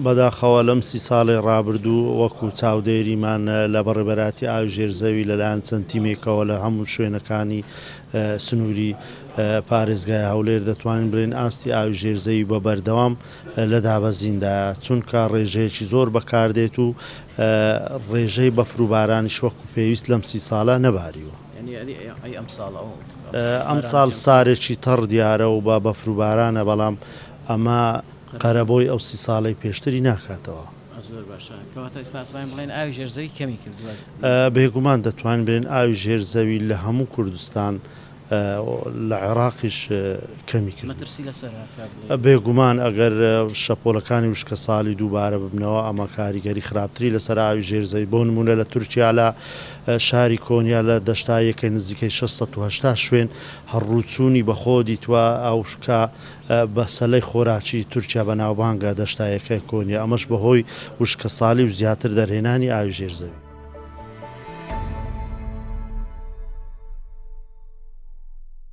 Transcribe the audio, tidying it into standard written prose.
بەداخەوە لەم سی ساڵەی ڕابردوو وەکو چاودێریمان لە بەڕێوەبەرایەتی ئاوی ژێر زەوی لەلایەن چەند تیمێکەوە لە هەموو شوێنەکانی سنووری پارێزگای هەولێر دەتوانین بڵێین ئاستی ئاوی ژێر زەوی بە بەردەوام لە دابەزیندایە چونکە ڕێژەیەکی زۆر بەکاردێت و ڕێژەی بەفر و بارانیش وەکو پێویست لەم سی ساڵە نەباریوە. ئەمساڵ سارێکی تەڕ دیارە و بە بەفر و بارانە بەڵام ئەمە قەرەبۆی ئەو سی ساڵەی پێشتری ناکاتەوە. زۆر باشە کەواتە ئێستا ئەتوانین بڵێین ئاوی ژێر زەوی کەمی کردووە؟ بێگومان دەتوانین بڵێین ئاوی ژێر زەوی لە هەموو کوردستان لە عێراقیش کەمی کردووە. مەترسی لەسەرە کە بڵێین؟ بێگومان ئەگەر شەپۆلەکانی وشکەساڵی دووبارە ببنەوە ئەمە کاریگەری خراپتری لەسەر ئاوی ژێر زەوی بۆ نموونە لە تورکیا لە شاری کۆنیا لە دەشتاییەکەی نزیکەی 680 شوێن هەڕووچوونی بەخۆوە دیتووە ئەو کە بە سەلەی خۆراکی تورکیا بەناوبانگە، دەشتاییەکەی کۆنیا، ئەمەش بەهۆی وشکەساڵی و زیاتر دەرهێنانی ئاوی ژێر زەوی.